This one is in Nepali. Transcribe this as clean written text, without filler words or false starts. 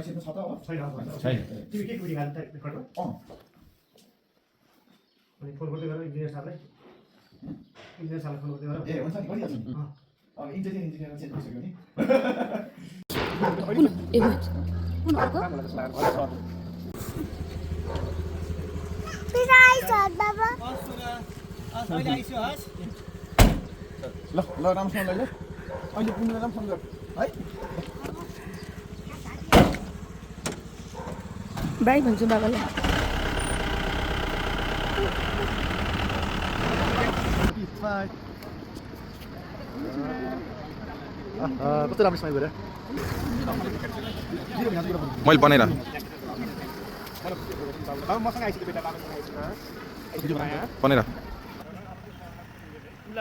छ त हो छैन छैन तिमी के कुरी गाली त रेकर्डमा अनि फोन गर्दै गर इन्जिनियर साहबलाई फोन गर्दै गर ए हुन्छ नि गरिहाल्छु नि अब इन्जिनियर चेन्ज भइसक्यो नि ल ल राम्रोसँग ल अहिले पुग्नु बेला फोन गर है बाई भन्छु बाबालाई कस्तो राम्रो समय गरे मैले बनाएर मसँग आइसक्यो बेटा बाबासँग आइसक्यो बनाएर ल